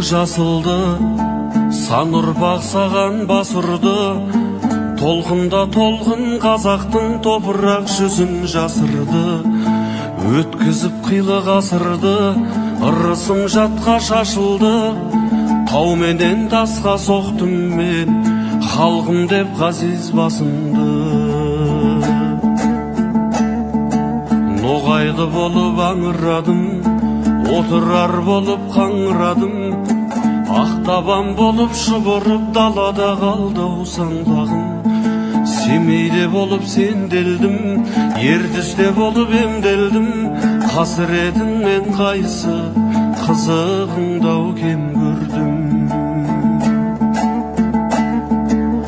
Жасылды, сан ұрпақ саған бас ұрды. Толқында толқын қазақтың топырақ жүзін жасырды. Өткізіп қилы ғасырды, ырысым жатқа шашылды. Тау менен тасқа соқтым мен, халқым деп ғазиз басымды. Ноғайлы болып аңырадым, Отырар болып қаңырадым. Ақтабан болып шұбырып далада қалды саңлағым. Семейде болып сенделдім, Ертісте болып емделдім. Қасіретіңнен қайсы қызығыңдау кем.